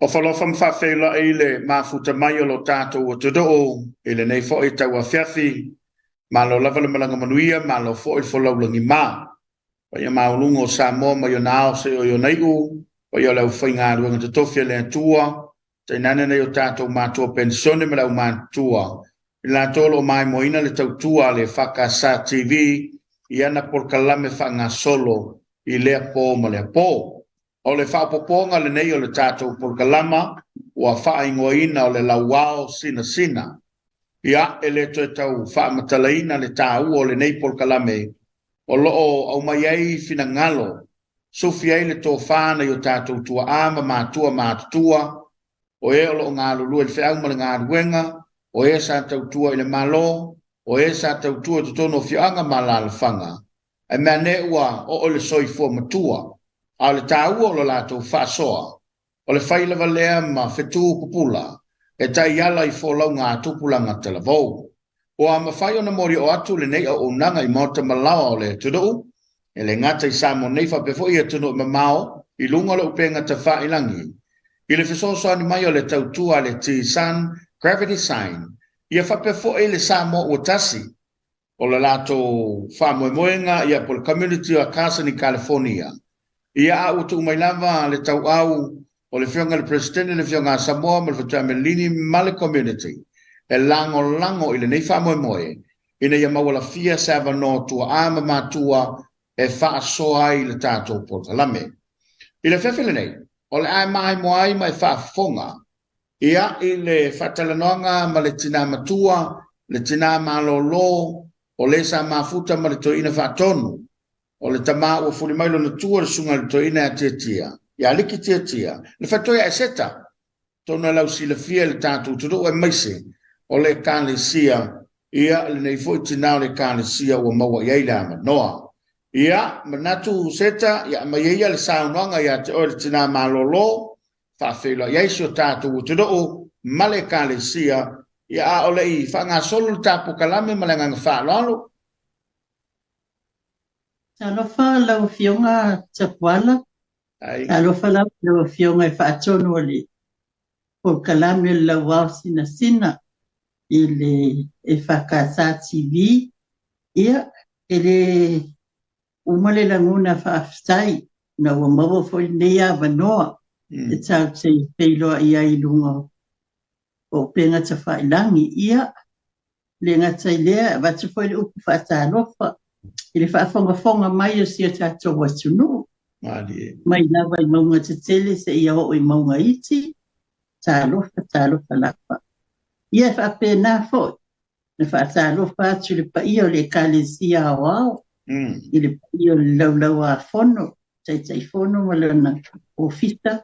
Alofa ma faafeiloai i le mafuta mai o lo tatou atunuu i lenei foi tauafiafi. Malo lava le malaga manuia, malo foi le folau lagima. Paia maualuga o Samoa mai ona ao seia oo i ona iu, paia o le aufaigaluega totofi a le Atua, tainane nai o tatou matua penisione ma le aumatutua, i latou o lo o maimoaina le tautua a le EFKS TV i ana polokalame faagasolo i lea po ma lea po. O le faaopoopoga lenei o le tatou polokalama ua faaigoaina o le Lauao Sinasina. Ia, e le toe tau faamatalaina le taua o lenei polokalame o lo o aumai ai finagalo, sufi ai le tofa a nai o tatou tuaa ma matua matutua, o e o lo o galulue i le feau ma le galuega, o e sa tautua i le Malo, o e sa tautua i totonu o afioaga ma alaalafaga, ae mea ane ua oo i le soifua matua, a o le taua o le latou faasoa, o le fai lava lea ma fetu pupula e taiala i folauga a tupulaga talavou. Ua mafai ona molioo atu lenei auaunaga i maota ma laoa o le atunuu, e le gata i Samoa nei faapea foi i atunuu e mamao i luga o le upega tafailagi, i le fesoasoani mai o le tautua a le T-Sun Gravity Sign, ia faapea foi le Samoa Ua Tasi, o le latou faamoemoega ia po o le community o Carson i California. Ia a ua tuu mai lava le tauau o le Afioga i le Peresetene, le Afioga a Samoa ma le Fatuai Melini ma le community e lagolago i lenei faamoemoe ina ia maualafia se avanoa tuaa ma matua e faasoa ai le tatou polokalame. I le afiafi lenei, o le a e maimoa ai ma e faafofoga Ia, i le faatalanoaga ma le tina matua, le tina malolo, o le sa mafuta ma le toeaina faatonu, o le tama ua fuli mai lona tua le susuga i le toeaina ia Tiatia, ia Aliki Tiatia, le faitoe ia Eseta, atonu e lausilafia i le tatou atunuu aemaise o le Ekalesia, ia, lenei foi tina o le Ekalesia ua maua i ai le avanoa. Ia, manatu Seta, ia aumai ai ia le saunoaga ia te oe le tina malolo, faafeiloai ai si o tatou atunuu ma le Ekalesia, ia a o le i faagasolo le ta polokalame ma le agaga faaaloalo. Talofa lau Afioga Tapuala. Talofa lava lau Afioga e faatonu o le polokalame o le Lauao Sinasina i le EFKS TV. Ia, e le uma le lagona faafetai na ua maua foi lenei avanoa e tatou te feiloai ai i luga o upega tafailagi. Ia, le gata i lea, e avatu foi le upu faatalofa i le faafogafoga mai o si o tatou atunuu, mai lava i mauga tetele seia oo i mauga iti, talofa, talofa lava. Ia, e faapena foi na faatalofa atu i le paia o le Ekalesia Aoao, i le paia o le Laulau-a-Fono, Taitaifono ma lona Ofisa.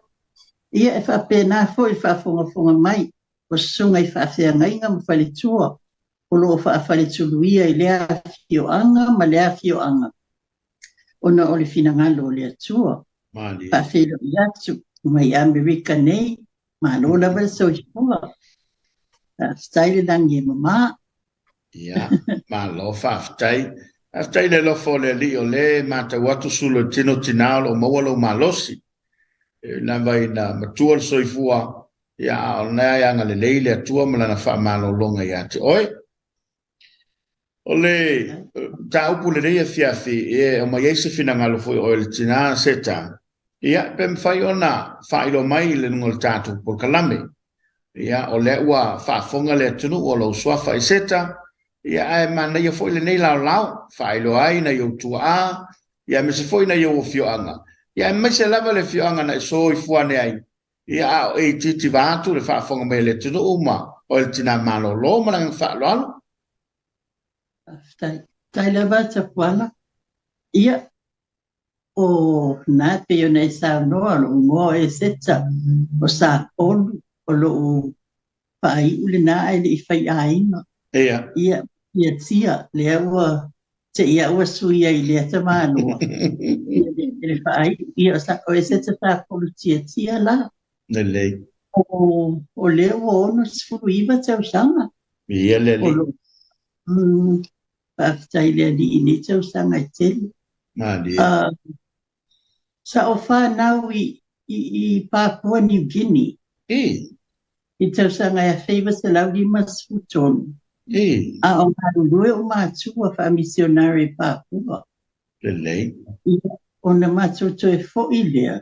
Ia, e faapena foi le faafogafoga mai o susuga i faafeagaiga ma faletua o lo o faafaletuluia i lea afioaga ma lea afioaga ona o le finagalo o le Atua. Faafeiloai atu mai Amerika nei, malo lava le soifua. Faafetai le lagi e mama. Ia, malo faafetai. Faafetai le alofa o le Alii o lea e matau atu sulu e tino tina o lo o maua lou malosi. E lava ina matua le soifua, ia a o lea e agalelei le Atua ma lana faamalologa ia te oe. O le mataupu lenei afiafi e aumai ai se finagalo foi o oe le tina Seta, ia pe mafai ona faailoa mai i le luga o le tatou polokalame. Ia o lea ua faafofoga le atunuu o lou suafa i Seta, ia ae manaia foi lenei laolao faailoa ai nai ou tuaa, ia aemaise foi nai ou afioaga, ia aemaise lava le afioaga na e soifua ane ai, Ia, a o e itiiti vaeatu le faafofoga mai a le atunuu ma oe le tina malolo ma le agaga faaaloalo. Faafetai. Faafetai lava Tapuala. Ia, o na e pei ona e saunoa, o lou igoa o Eseta, o Sapolu, o lou faaiu lena ae le i faiaiga. Ia. Ia, ia tia, lea ua te ia ua sui ai i lea tamaloa. Ia, le faaiu, ia, o Eseta Sapolu Tiatia la. Lelei. O, o lea ua 69 tausaga. Ia, le alii. O faafetai i le Alii i nei tausaga e tele. Malie. Sa ou fanau i Papua New Guinea. I tausaga e 1953. A o galulue ou matua faamisionare i Papua. Lelei. Ia, ona matou toe foi lea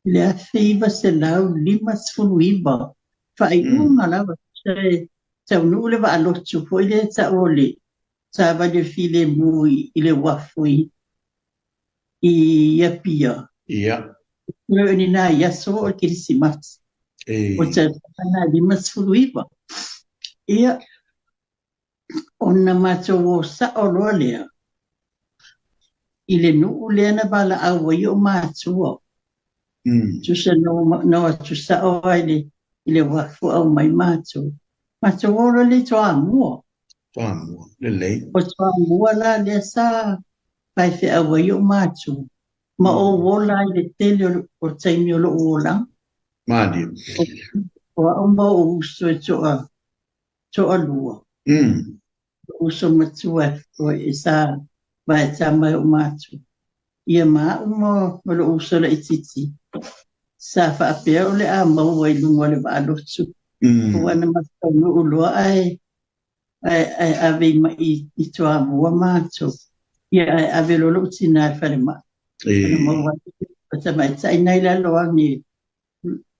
i le 1959, faaiuga lava, tusa e taunuu le vaa lotu foi lea e tau o le Savali o le Filemu i le uafu i Apia. O ni nai aso o le Kerisimasi. O tausaga na 59. Ia, ona matou o sao loa lea i le nuu lea na valaau ai ou matua. Tusa na o atu sao lava i le uafu aumai matou. Matou o loa lea i Toamua. Toamua, lelei. O Toamua la lea sa faifeau ai ou matua. Ma ou ola ai le tele o le taimi o lou olaga. Malie. O au ma ou uso e toalua. Uso matua e sa vaetama e ou matua. Ia ma au ma lou uso laitiiti. Sa faapea o le a maua i luga o le vaa lotu. Ua na matou loa ae ave i i Toamua matou. Ia ae ave loa lou tina i falemai. Ona maua o tamaitai nai lalo ane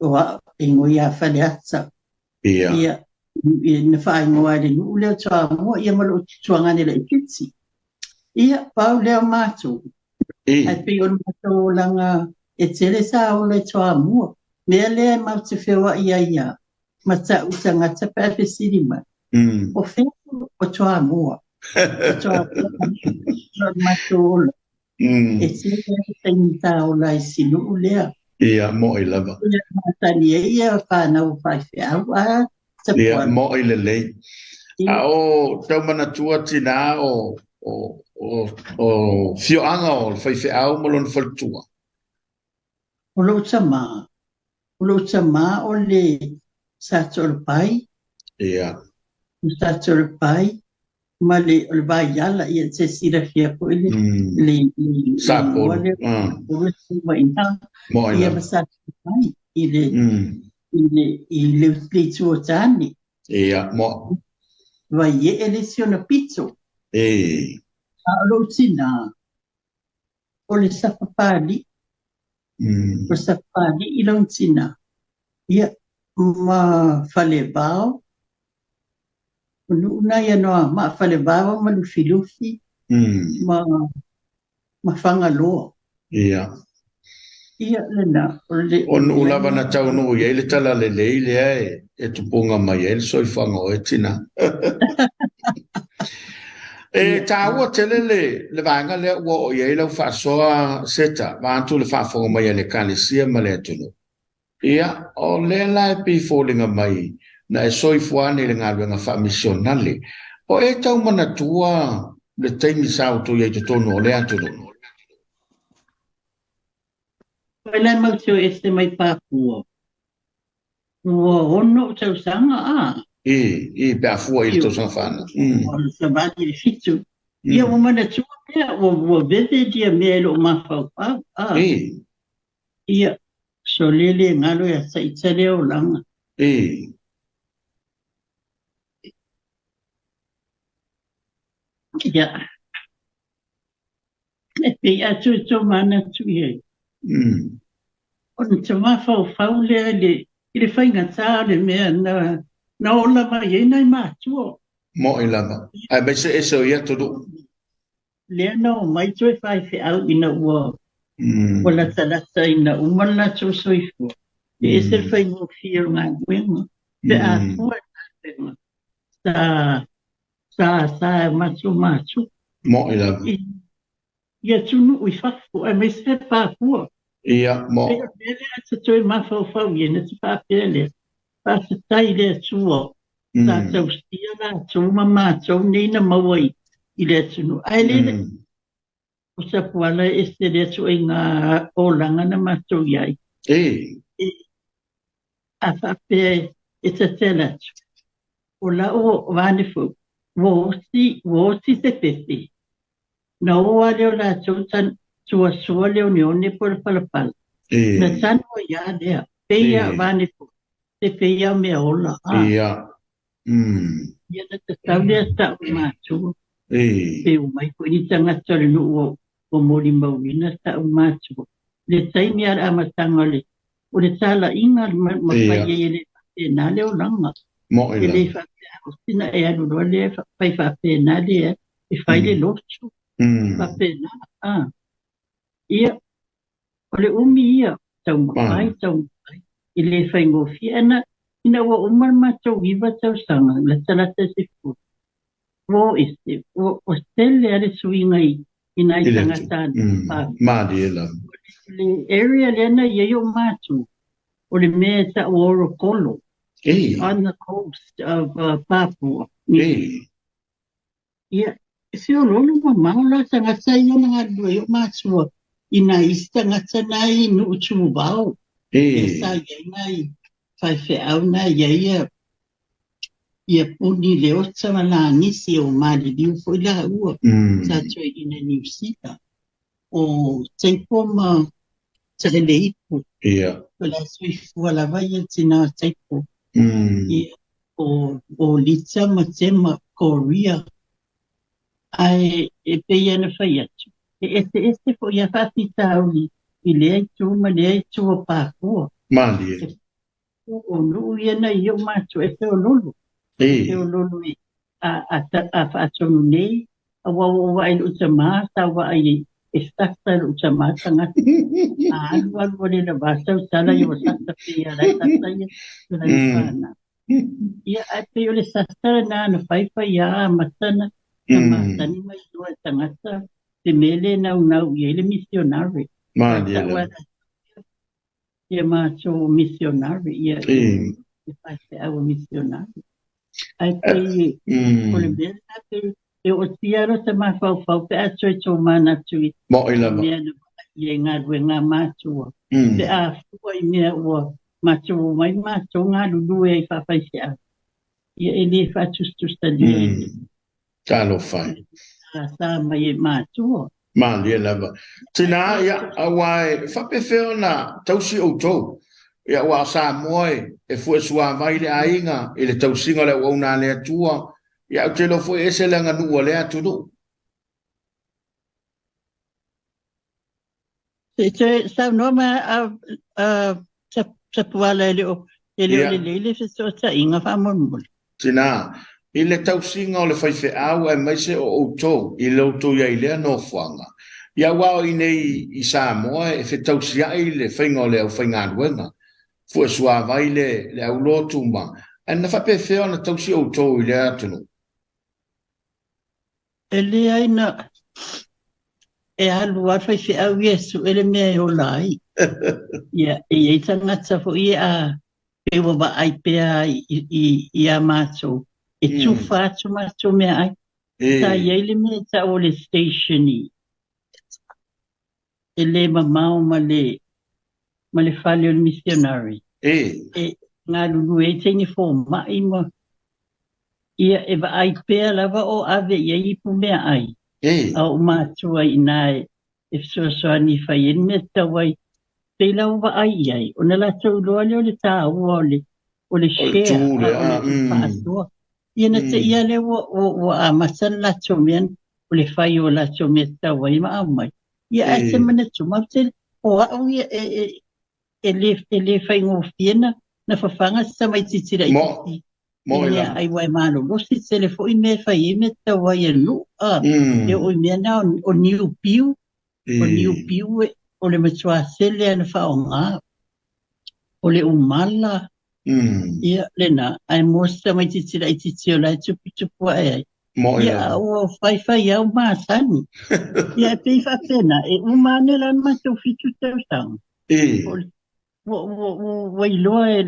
o au e igoa ia Faleata. Ia, na faaigoa ai le nuu lea o Toamua ia ma lou tuagane laitiiti. Ia, pau lea o matou. Ae pei o le matou olaga e tele sa ola i Toamua. Mea lea e matou te feoai ai ia ma ta'u tagata pe a fesili mai. O fea o Toamua? O Toamua o le matou ola. E tele ai taimi sa ola ai si nuu lea. Ia, mo'i lava. Ia, matani ai ia whānau faifeau a Ia, tapuala. Mo'i lelei. A o tau manatua tina o fioaga o le faifeau ma lona faletua. O lou tamā. O lou tamā o le Sa Toalepai. O Sa Toalepai ma le o le Vaiala, ia te silafia foi le le le Sapolu. Igoa lea o le ma ina. Mo'i Ia lava. Ma Sa Toalepai i le i le itu o tane. Ia, mo'i. Vaiee le isi ona pito. A o lou tina, o le Sapapalii. O le Sapapalii lona tina. Ia, ma Falevao. O nuu na ia Anoamaa, Falevao ma Lufilufi ma Fagaloa. Ia, lena, o le O o nuu lea lava na na taunuu i ai le tala lelei lea e tupuga mai ai le soifuaga o e tina. E taua tele le vaega lea ua oo i ai lau faasoa Seta, vaeatu le faafofoga mai a le Ekalesia ma le atunuu. Ia, o lea la e pei foliga mai na e soifua ane i le galuega faamisionale. O e tau manatua le taimi sa outou i ai totonu o lea atunuu? Mai la e matou te o ese mai Papua. Ua 6 ou tausaga a. I, pe a fua i le tausaga fanau. O le savali i le 7. Ia ua manatua mea, ua vivid ia mea i lou mafaufau. A. Ia, so le le galo ia te ita lea olaga. Ia, e pei a toe tomanatu i ai. Ona te mafaufau lea i le faigata o le mea na ola mai ai nai matua. Mo'i lava. Aemaise ese o ia atunuu. Lea na omai toe faifeau ina ua ua latalata ina uma le latou soifua. E ese le faigofie o le galuega. Pe a fua i le galuega sa sa sa e matou matua. Mo'i lava. I atunuu i fafo, aemaise Papua. Ia, E mo. Pei o le mea lea ta toe mafaufau i ai, na te faapea lea, faafetai i le Atua sa tausia latou ma matou nei na maua i le atunuu. Ae le o Sapuala e ese lea ituaiga olaga na matou i ai. A faapea e tatala atu, o lau vanefu, ua oti se pepe. Na o lava lea o latou tuasua le oneone po o le palapala. Na tanu ai lava lea, pei a vanefu. E pei lava o mea ola, a. Ia. Ia na tatau lea ta'u matua. E. Pe omai foi ni tagata o le nuu ua molimauina ta'u matua. Le taimi lava o le amataga o le talaiga ma fai ai e le faapena le olaga. Mo'i E le lava. faapea a oti na e alu loa lea fai faapena lea e fai le lotu. Faapena, a. Ia, o le umi ia, taumafai, taumafai, e le faigofie. Ae na, ina ua uma le matou 9 tausaga, latalata i le 10, ua oo ese, ua tele lava le suiga i nai I le tagata a Papua. Malie lava. O le area lea na i ai o matou, o le mea e tau o Orokolo, it's on the coast of Papua New Guinea. Ia, e feoloolo mamao la tagata ia na galulue ai o matua i nai isi tagata na i nuu tuvao, lea sa i ai nai faifeau na i ai ia Puni Leota ma Lagisi o maliliu foi laua sa toeaina i Niu Sila, o Teipo ma Taeleipu. O la e soifua lava ia tina Teipo. Ia, o Lita ma Tema Korea. Ae e pei lava ona fai atu, e eseese foi lava faafitauli i lea itu ma lea itu o Papua. Malie. O nuu ia na i ai o matou, e feoloolo. E feoloolo i a faatonu nei, aua ua ou vaai i lou tama, sa ou vaai e sasa lou tama tagata. A alu alu ua le lava sau tala ia ua sasa pei lava o la e sasa ia i lana fanau. Ia, ae pei o le sasa lena na fai fai lava amata na masani mai loa e tagata le mea lea e naunau i ai le misionare. Malie Ae lava. Ia matou misionare, ia ia faifeau a misionare. Ae pei o le mea lena pei e ootia lota mafaufau pe a toe tomanatu i Mo'i lava. mea na vaaia i galuega a matua, pe a fua i mea ua matou omai matou galulue ai faafaifeau, ia e le faatusatusalia i le Talofa e. sa mai e matua. Malie lava. Tina, ia, aua e faapefea ona tausi outou. Ia, aua o Samoa e fue suavai le aiga i le tausiga o le auauna a le Atua. Ia, ou te iloa foi e ese le aganuu a lea atunuu. Se i toe saunoa mai a Tapuala e le o lelei le fesootaiga faamolemole. Tina, i le tausiga o le faifeau aemaise o outou i lo outou i ai i lea nofoaga, ia aua o i inei i Samoa e fetausiai le faiga o le aufaigaluega, fue suavai le aulotu ma, ae na faapefea ona tausi outou i lea atunuu? E leai na e alu lava le faifeau ia e sue le mea e ola ai. Ia, e i ai tagata foi ia a pei ua vaai pea i a matou, e tufa atu matou meaai. Sa i ai le mea e tau o le station e le mamao ma le fale o le missionary. E galulue ai teine fomai ma ia e vaai pea lava o ave i ai ipu meaai. A o matua i ina e fesoasoani i fai ai le mea tatau ai. Pei la ua vaai i ai, ona latou iloa lea o le taua o le share, o le faasoa. Ia na te i lava lea ua amata le latou mea, o le fai o latou mea tatau ai ma aumai. Ia ae te manatu mau te, o au ia e le faigofie na fafaga se tamaitiiti laitiiti i meaai aua e malolosi tele foi mea e fai ai mea tatau ai e le nuu. E oo i mea na o niu piu, o niu piu o le matua sele lava na faaaoga, o le umala, ia lena, ae mo se tamaitiiti laitiiti o la e tuputupu ae ai. Ia, a ua faifai au masani. Ia, e pei faapena, e uma ane la le matou 7 tausaga. Ua iloa e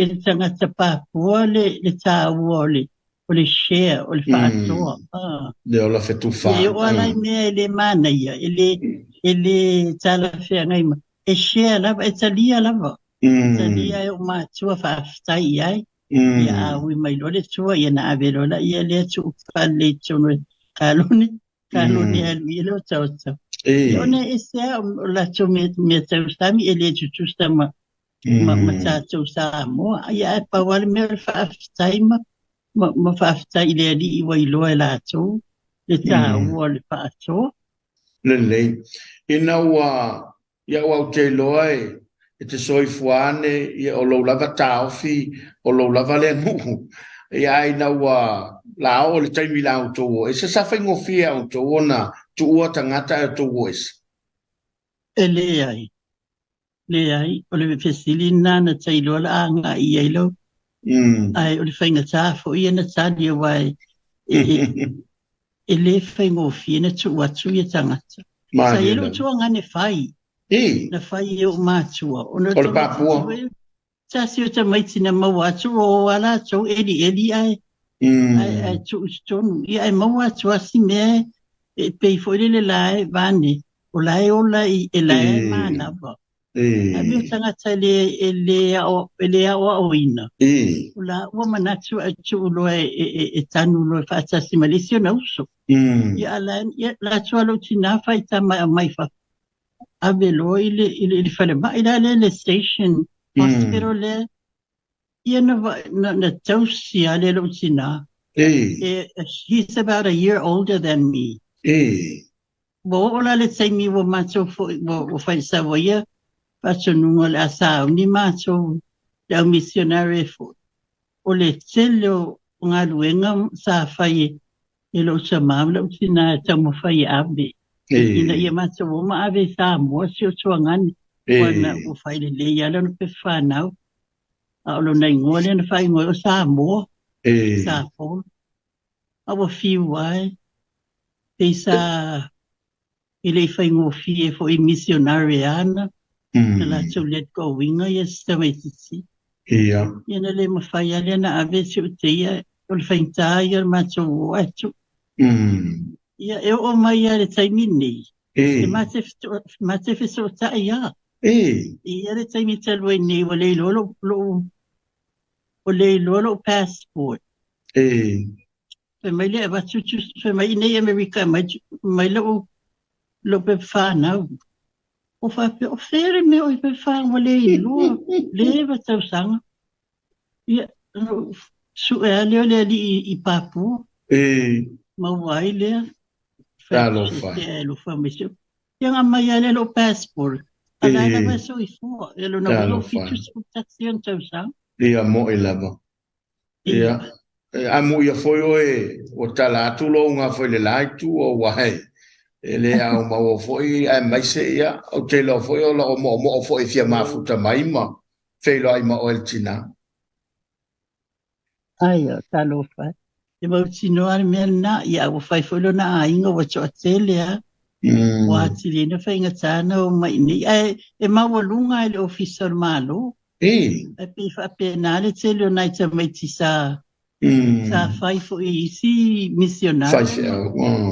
le tagata Papua le taua o le share, o le faasoa. Le ola fetufa. E oo lava i mea e le manaia, e le talafeagai ma, e share lava, e talia lava. E talia e o matua faafetai i ai. Ia a ui mai loa le tua, ia na ave loa la ia lea tuu faalelei i totonu o kalone, kalone alu i ai le otaota. Ia ona e ese lava o latou mea tausami e le tutusa ma ma, ma tatou Samoa. Ia ae pau lava le mea o le faafetai ma, ma, ma faafetai i le Alii ua iloa e latou le taua o le faasoa. Lelei. Ina ua ia ua ou te iloa e e te soifua ane, ia o lou lava taofi, o lou lava lea nuu. Ia ae ina ua la oo le taimi la outou o ese, sa faigofie ia outou ona tuua tagata ae outou o ese? E leai. Leai, o le fesili lena na tailoa la agai i ai lau. Ae o le faigata foi ia na tali aua e, e, e, e le faigofie na tuu atu ia tagata. Sa i ai lou tuagane fai. Na fai e ou matua. Ona o le Papua. Tasi o tamaiti na maua atu o a latou elieli ae ae ae tuu i totonu. Ia ae maua atu lava si mea e pei foi lele la e vaeane o la e ola i e la e manava. Ae mea o tagata e le e le ao e le aoaoina. O la ua manatu ae tuu loa e, e, e tanu loa e faatasi ma le isi ona uso. Ia a la ia la atu lou tina faitama e aumai fafo. Ave loa i le i le, i le falemai la le le station hospital lea. Ia na na, na tausi a le lou tina. E, he's about a year older than me. Ua oo la le taimi ua matou foi ua, ua fai sau ai ia faatonuga o le a sauni matou le au missionary foi. O le tele o galuega sa fai e lou tama ma lou tina e taumafai e ave ina ia matou o ma ave i Samoa si o tuagane ua na ua fai lelei lava lana pepa fanau a o lona igoa lea na faaigoa ai o Samoa Sa Paul a ua fiu lava e pei sa e le i faigofie foi missionary ana na latou let go inga ia si tamaitiiti. Ia na le mafai lava lea na ave si ou teia o le faigata ia o le matou o atu. Ia e oo mai lava i le taimi lenei, e ma te fesootai lava. Ia le taimi talu ai nei ua le iloa lou, lou, ua le iloa lou passport. Fai mai le avatu fai mai i nei Amerika mai mai lou lou pepa fanau. O faapea, o fea le mea o i pepa fanau ua le iloa, leva tausaga. Ia, sue lava lea o le alii i Papua. Maua ai lea. Talofa. Fai alofa mai se. Ia nga mai lea lou passport. A la lava e soifua. Ia lona uiga ua 71 ona tausaga. Ia mo'i lava. Ia. A muia foi oe ua tala atu lou gafa i le la itu aua e le ao maua foi aemaise ia ou te iloa foi o loo moomoo foi e fia mafuta mai ma feiloai ma oe le tina. Ai, o talofa. E mautinoa le mea lena, ia ua fai foi lona aiga ua toatele lava. Ua atili ai ona faigata ona omai i inei. Ae e maualuga i le Ofisa o le Malo. Ae pei faapena le tele o nai tamaiti sa sa fai foi i isi misionare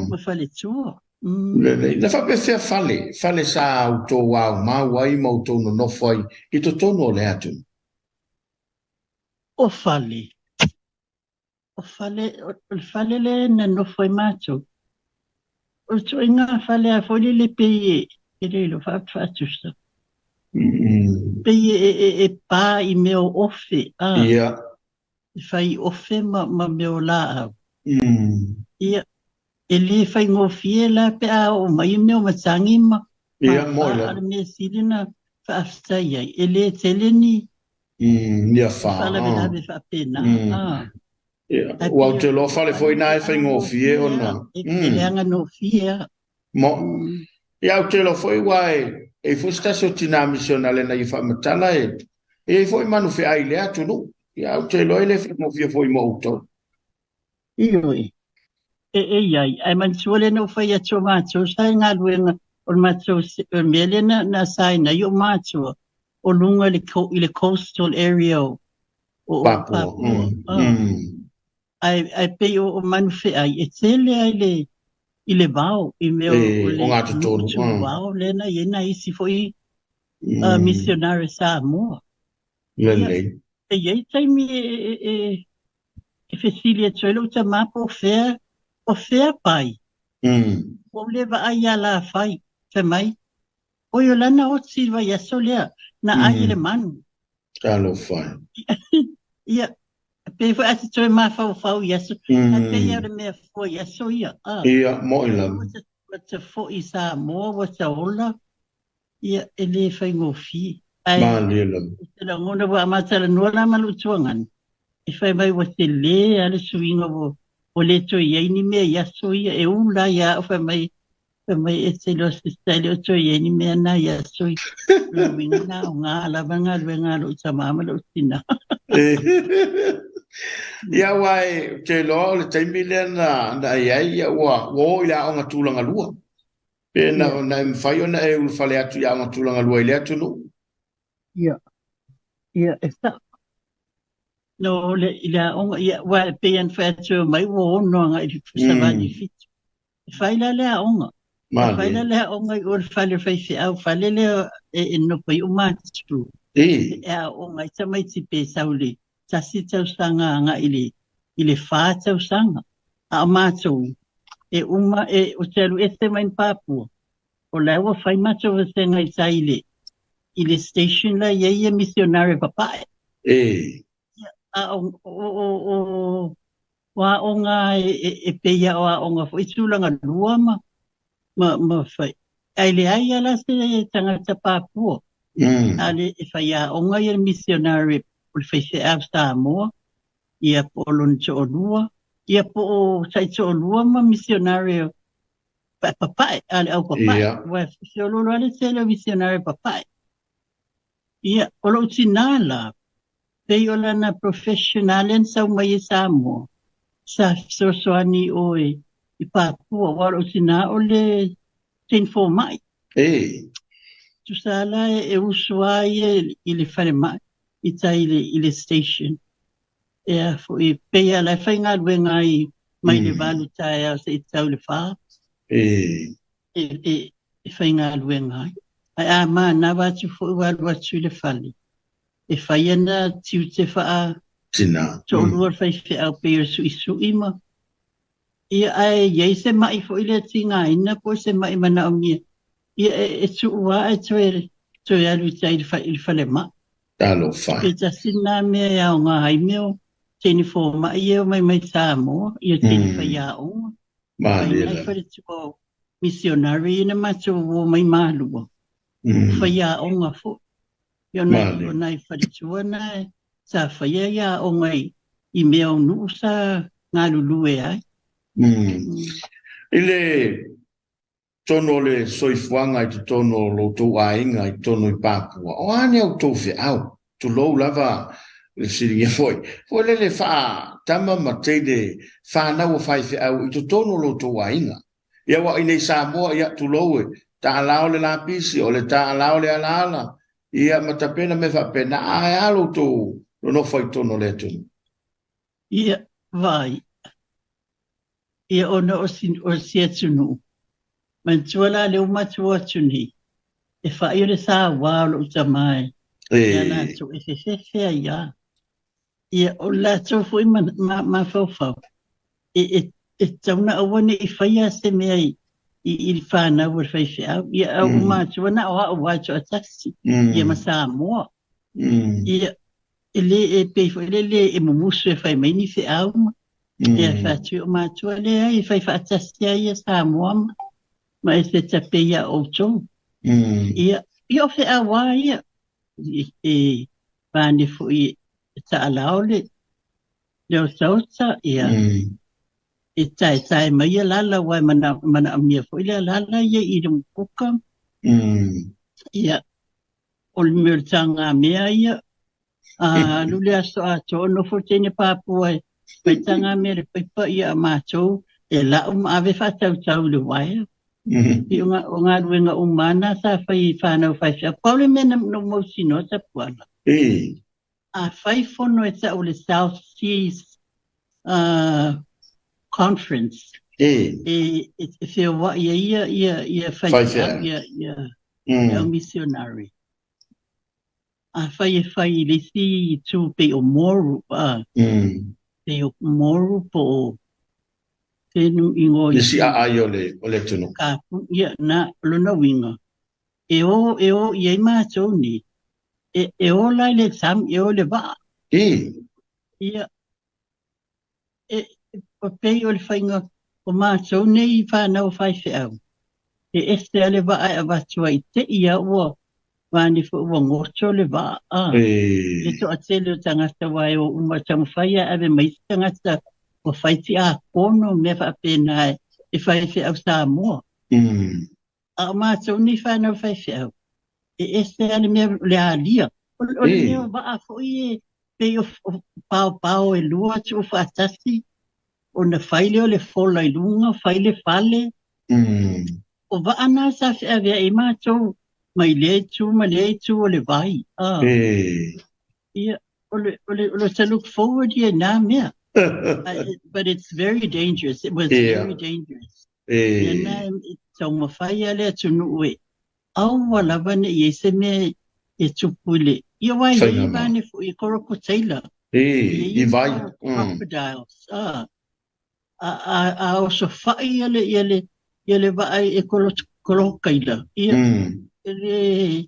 ma faletua. Lelei. Na faapefea fale, fale sa outou aumau ai ma outou nonofo ai i totonu o le atunuu? O fale. O fale, o le fale lea na nofo ai matou. O le ituaiga fale lava foi lele pei e le iloa faatusa. Pei e, e, e pa i mea o ofe, a. E fai ofe ma, ma mea o laau. Ia, e le faigofie la pe a oo mai mea o matagi ma Ia, mo'i ma lava. A o le mea sili na faafetai ai, e le tele ni Ni afa. faalavelave faapena. Ia, ua ou te iloa fale foi na e faigofie ona. E leaga gofie lava. Mo. Ia, ou te iloa foi ua e e i foi se tasi o tina misionale na ia faamatala e e i ai foi manufeai i lea atunuu. Ia, ou te iloa e le faigofie foi mo outou. Ioe. E e i ai, ae manatua lea na ou fai atu o matou sa i galuega o le matou o le mea lea na na assign ai ou matua o luga i le i le coastal area o o Papua. Papua. Ae ae pei o, o manufeai e tele ai le i le vao i mea o o le nuu gatotonu. tuvao lea na i ai nai isi foi missionary Samoa. Ia, Lelei. e i ai taimi e, e, e, e fesili atu ai lou tama po o fea, o fea pai. Ua ou le vaai i alafai, fai mai, oi o lana oti i le vaiaso lea, na ai e le manu. Talofa. Ia, pei foi a te toe mafaufau i aso, ae pei lava o le mea fua i aso ia, a. Ia, mo'i lava. Ua ta foi i Samoa, ua ta ola, ia, e le faigofie. Ae, Malie lava. ou te lagona ua ma talanoa la ma lou tuagana, e fai mai ua tele lava le suiga ua le toe i ai ni mea i aso ia, e ula ai lava au fai mai, fai mai e te iloa sister e le o toe i ai ni mea na i aso ia. O le uiga na aoga lava galuega a lou tama ma lou tina. Ia, aua ou te iloa o le taimi lea na e i ai, ia, ua oo i le aoga tulaga lua. Pe na e mafai ona e ulufale atu i aoga tulaga lua i lea atunuu. Ia, ia, e sao. No, le, i le aoga, ia, aua e pei ona fai atu mai ua 6 agai i le savali 7. E fai la le aoga. E fai la le aoga i o le fale o faifeau, fale lea e nofo ai o matua. E aoga ai tamaiti pe sau i le 1 tausaga agai i le 4 tausaga. A o matou, e uma, e, o te alu ese mai ma Papua, o la ua fai matou vasega i tai i le station la i ai ia missionary papae. A o aoga e pei o aoga foi tulaga lua ma fai. Ai leai ala se tagata Papua. A le e fai aoga ia le missionary o le faifeau Samoa, ia po o lona toalua, ia po o taitoalua ma missionary papae, a le au papae. Ua feoloolo lava le tele o missionary papae. Ia, o lou tina la, pei o lana professional lea na sau mai e Samoa, sa fesoasoani o i Papua, aua o lou tina o le teine fomai. Tusa la e usu lava ia i le falemai, i tai i le station. E a foi, pei lava la e faigaluega ai mai le 8 taeao seia tau i le 4. E faigaluega ai. Ae a manava atu foi ua alu atu i le fale, e fai ana tiute faa Tina. Toalua le faifeau pei o le suisui ma. Ia, ae i ai se mai foi lea tigaina po o se mai manaomia. Ia, e tuu lava e toe alu i tai i le falemai. Talofa. Pe tasi lena mea e aoga ai mea o teine fomai ia e omai mai Samoa, ia teine faiaoga. Malie Fai nai lava. faletua o missionary na matou o mai malua. Faiaoga foi. Ia, Malie. o nai faletua na sa faia ia aoga i mea o nuu sa galulue ai. I le totonu o le soifuaga i totonu o lo outou aiga i totonu i Papua, o a ni a outou feau? Tulou lava le fesiligia foi. Foi lele faa-tama ma teine whānau o faifeau i totonu o lo outou aiga. Ia ua i nei Samoa, ia tulou e, taalao le lapisi, o le taalao le alaala, ia ma tapena me whaapena, a e alo outou nonofo i totonu o le atunuu. Ia, vai. Ia ona o si atunuu. Manatua la lea ua matua atu nei, e fai o le saua o lou tama e. Ia latou e fefefe ai lava. Ia o latou foi mafaufau, e tatau na aua ne i faia se mea i le whanau o le faifeau. Ia au matua na o au lava toatasi, ia ma Samoa. Ia e le e pei foi le le e mumusu e fai mai ni feau ma. Ia whātu o matua lea e fai whaatasi ai ia Samoa ma e se tape ia outou. Ia, ia o feau a ia. E vane foi e taalao le otaota, ia. E tae tae mai ia lala wai mana amia foi le lala ia i le mukuka. Ia, o le mea o le tanga mea ia. Alu le aso atoa nofo teine Papua e fai tanga mea le paipa ia a mātou e lau ma ave whaatautau le waea. I o ngā ruenga umana sa whai whānau whai whia. Pau le mea no mausino Tapuala. A whai fono e tau le South Seas Conference. E whia ia ia ia ia whai Whai whia, whia. ia, ia, ia missionary. A whai e whai i le si tū pe o Moru, pe o Moru po o tenu ingoa i Le si a ai o le tunu. Ka pu, ia, na, lona winga. E o, e o, i ai mātou ni. E ola i le sami, e o le vaa. Ia, e pei o le faiga o matou nei whanau faifeau. E ese a le vaa e avatu ai te ia ua vani fo ua ngoto le vaa. Le toatele o tagata wa e o uma taumafai e ave mai isi tagata ua fai tiakono mea faapena e faifeau Samoa. A o matou nei whanau faifeau, e ese a le mea o le alia. O le mea o vaa foi e pei o paopao e lua tuufaatasi, ona fai lea o le fola i luga, fai le fale. O vaa na sa feaveai ai matou mai lea itu ma lea itu o le vai. Ia, o le to look forward ia nā mea. But it's very dangerous. It was very dangerous. Ia na e taumafai a le atunuu e aua lava ne i ai se mea e tupu i le. Ia wai Faiga i ma. vane fo i Korokotaila. I vai. Crocodiles. A osofai ia le vaa e kolokaila. Ia, e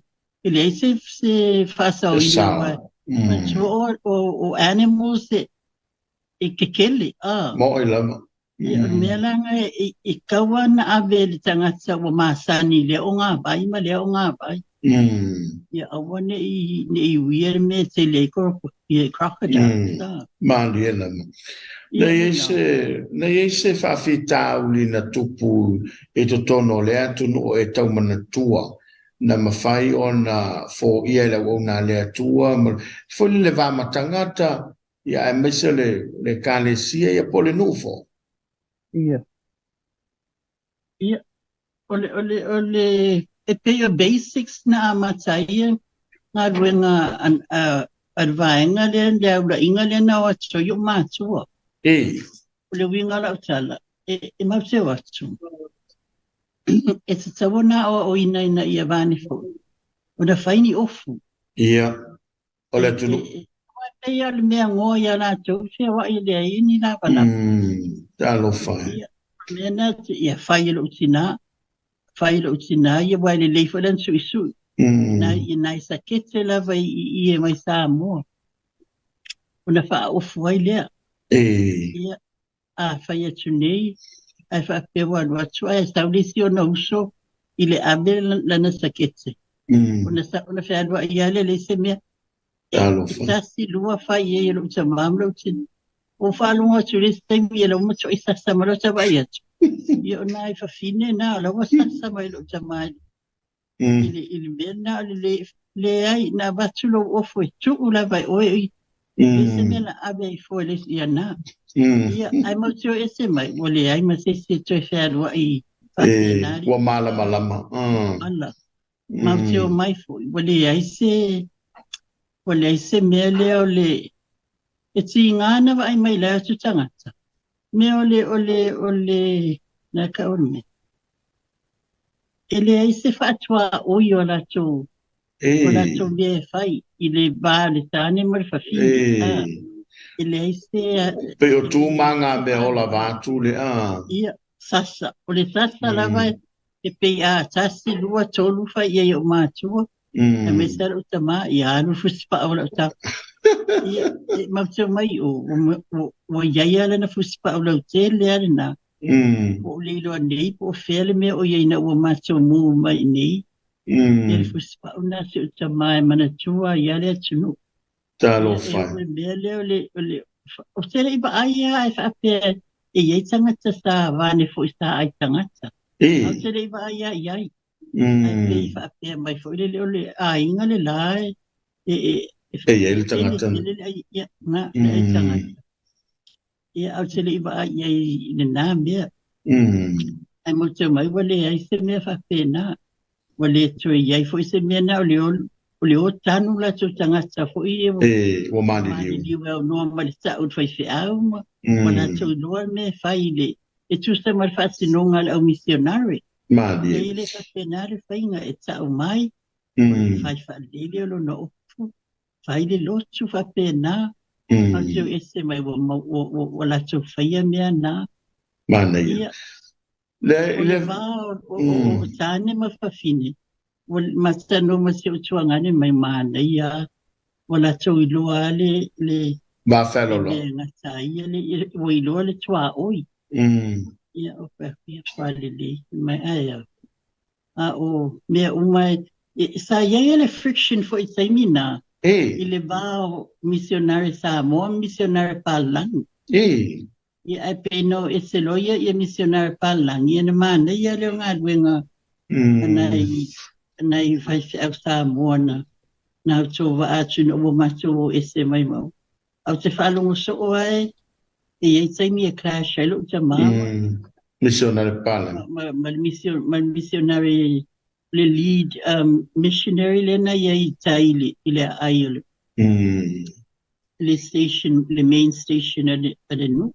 leai se E faasaoina sao. wa. O animals e kekele. Mo i lava. Ia, o le mea laga e kaua na ave le tagata ua masani lea o ngā vai ma lea o ngā vai. Ia aua ne i uia le mea tele ai ia crocodiles. Malie lava. Ia, Nei ai lena. se faafitauli na tupu i totonu o le atunuu e taumanatua na mafai ona foia i le auauna a le Atua ma foi le va ma tagata, ia aemaise le ekalesia, ia po o le nuu foi. Ia. Ia, o le, e pei o basics na amata ia galuega a le vaega lea le aulaiga lea na o atu ai o matua. O le uiga o lau tala, e matou te o atu. E tatau ona aoaoina ina ia vane foi. Ona fai ni ofu. Ia, o le atunuu. E pei o le mea goa ia latou feoai e leai ni lavalava. Talofa e. Ia, mea na ia fai e lou tinā, fai e lou tinā ia ua e lelei foi lana suisui. Nai nai sakete lava i e mai Samoa. Ona faaofu ai lea. Ia, a fai atu nei, ae faapea ua alu atu ae sau le isi ona uso i le ave lana sakete. Ona fealuai lava lea leai se mea. E Talofa. tasi, lua fai ai e lou tamā ma lou tina. Ua faalogo atu le isi taimi e lau matuai sasa ma lau savai atu. Ia o nai fafine na o lau ua sasa mai lou tamā i le mea na o le leai na avatu lou ofu e tuu lava e oe i leai se mea na ave ai fua i le isi ia na. Ia, ae matou te o ese mai, ua leai ma se isi e toe fealuai faapena Ua malamalama. Ala. Matou te omai foi, ua leai se mea lea o le, e tiga na vaai mai le atu tagata. Mea o le, na ka o le mea. E leai se faatuaoi o latou mea e fai i le va o le tane ma le fafine. E leai se Pei o tu ma ngā mea o lava atu le a. Ia, sasa. O le sasa lava e pei a tasi, lua, tolu fai i ai o matua. Aemaise lava lou tamā, ia alu le fusipaa o lau tama. Ia, e matou mai ua iai lava lana fusipaa lautele lava lena. Po o le iloa nei po o fea le mea o iai ina ua matou mu mai nei. Ia le fusipaa na si ou tamā e manatua ai lava le atunuu. Talofa. Ia, e o le mea lea o le o se le i vaai lava e faapea e iai tagata sa vane foi sa ai tagata. A o se le i vaai lava i ai. Ae pei faapea mai foi lele o le aiga le la e E iai le tagata. tele le ai ia na le ai tagata. Ia a o se le i vaai i ai i lena mea. Ae matou mai ua leai se mea faapena. Ua le toe iai foi se mea na o le o tanu latou tagata foi e ua Ua maliliu. Maliliu e aunoa ma le ta'u i le faifeau ma ua latou iloa le mea e fai i le e tusa ma le faatinoga a le au missionary. Malie. E le faapena le faiga e ta'u mai, fai faalelei o lona ofu, fai le lotu faapena. Matou ese mai ua latou faia mea na. Manaia. Ia, Le, o le le, va o tane ma fafine. Ua masani ma si ou tuagane mai manaia ua latou iloa lava le le Va fealolo. Le mea e gata ai ia le ua iloa le tuaoi. Ia o fai atu ia lelei mai ae a. A o mea uma e, sa i ai le friction foi i taimi na i le va o misionare Samoa ma misionare Palangi. Ia ae pei na o ese loa ia ia misionare palagi ia na manaia lea o galuega a nai a nai faifeau Samoa na na outou vaa atu ina ua matou o ese mai ma a ou te faalogo soo lava e e i ai taimi e clash ai lou tama ma Misionare palagi. Ma ma le mission ma le missionary le lead missionary lea na i ai i tai i le i le aai o le le station, le main station a le, a le nuu.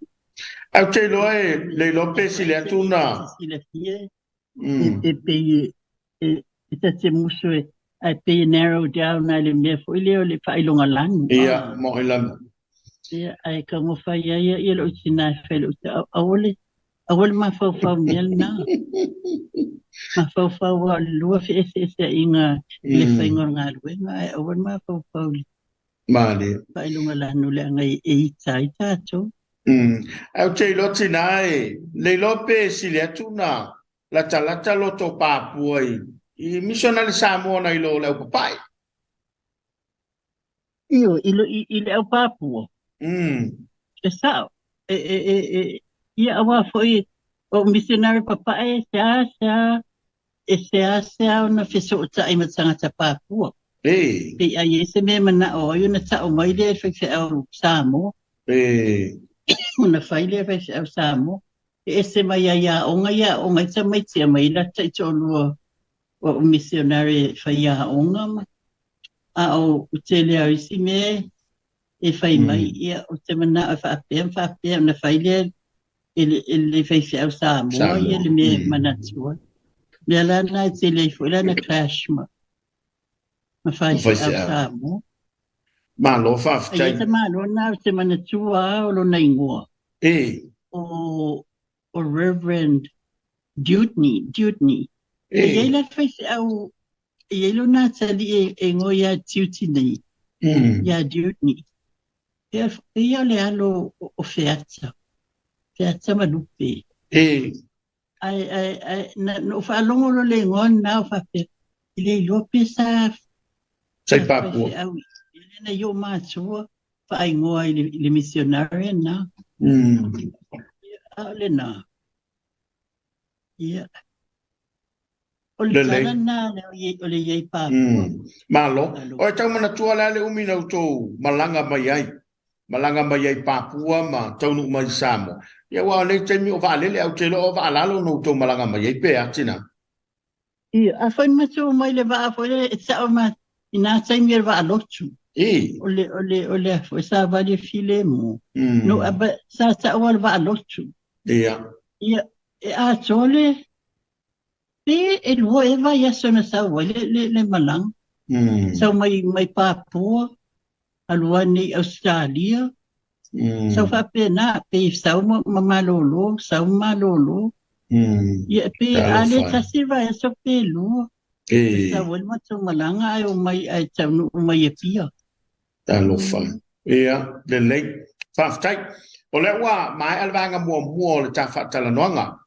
Ae ou te iloa e le iloa pe sili atu na. Silafia e, e pei e, e ta te musu e, ae pei e narrow down ai le mea foi lea o le faailoga lanu. Ia, mo i lanu. Ia, ae taumafai ai ia lou tina e fai lou ta, aua le, aua le mafaufau i mea lena. Mafaufau lava o le lua feeseeseaiga i le faiga o le galuega, ae aua le mafaufau i le Malie. Faailoga lanu leaga e ita ai tatou. Ae ou te iloa tina e le iloa pe sili atu na latalata loto Papua i misionale Samoa na i lo le au papae. Io, i, i, i le au Papua. E sao. E, e, e, e, ia aua foi o misionare papae se a se a E seasea ona fesootai ma tagata Papua. Pei a i ai se mea e manao ai ona tau mai lea e le faifeau Samoa. Ona fai lea e le faifeau Samoa. E ese mai ai aoga ia aoga ai tamaiti aumai ai latou taitoalua o misionare e fai aoga ma a o tele lava o isi mea e fai mai ia ou te manao e faapea ma faapea ona fai lea e le, e le faifeau Samoa ia le mea e manatu ai. Mea la na e tele ai foi la na clash ma, ma faifeau Samoa. Malo faafetai. Ai e malo na o te manatua a o lona ingoa. O, o Reverend Dutney, Dutney. E i ai la faifeau, e i ai lona atalii e, e ingoa ia Tiuti nei, ia Dutney. E ia o le alo o Feata, Feata ma Lupe. Ae, ae, ae, na, na ou faalogo loa le igoa lena o faapea, e le iloa pe sa Sai Papua. Faifeau i le na i o matua faaigoa i le, i le missionary na. A o lena. Ia. O le tala lena o le i ai Papua. Malo. O e tau manatua le a le umi na outou malaga mai ai. Malaga mai ai Papua ma taunuu mai i Samoa. Ia aua o nei taimi o vaalele ae ou te iloa o vaalalo na outou malaga mai ai pe a tina? Ia, afai na matou omai i le vaa foi lea e sao ma i nā taimi o le vaa lotu. O le, o le, o le a foi savali e filemu. No, a, but sa tau lava le vaa lotu. Ia. Ia, e atoa le, pe e lua ea vaiaso na sau ai le, le, le malaga. Sau mai, mai Papua, alu ane i Ausetalia, sau faapena, pei sau ma, ma malolo, sau ma malolo. Ia, pe a le tasi le vaiaso pe lua. E sau ai le matou malaga ae omai ae taunuu mai Apia. Talofa. Ia, lelei. Faafetai. O lea ua maea le vaega muamua o le ta faatalanoaga.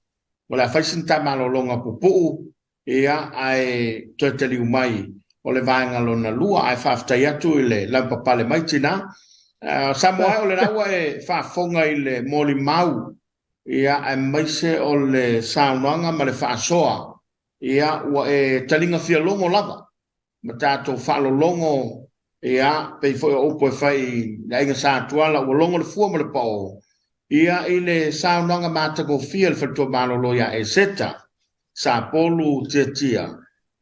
O le a fai sina ta malologa pupuu, ia, ae toe taliu mai o le vaega lona lua. Ae faafetai atu i le lavapapale mai tina. Samoa e, o lena ua e faafofoga i le molimau, ia, aemaise o le saunoaga ma le faasoa, ia, ua e taliga fialogo lava ma tatou faalologo, ia, pei foi o upu e fai i le aiga Sa Tuala, ua logo le fua ma le paō, ia, i le saunoaga matagofie a le faletua malolo ia Eseta Sapolu Tiatia,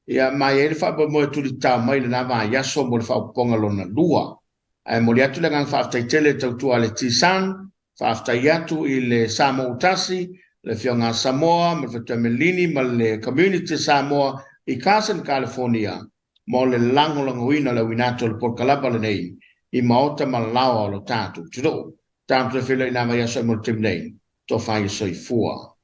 ia, ma e i ai le faamoemoe tulitao mai i lena vaiaso mo le faaopoopoga lona lua. Ae momoli atu le agaga faafetai tele i le tautua a le T-Sun, faafetai atu i le Samoa Utasi, le Afioga a Samoa ma le Faletua Melini ma le Community Samoa i Carson, California mo le lagolagoina o le auina atu o le polokalama lenei i maota ma laoa o lo tatou atunuu. Tatou toe feiloai i nā vaiaso e mo le taimi nei. Tofa ia soifua.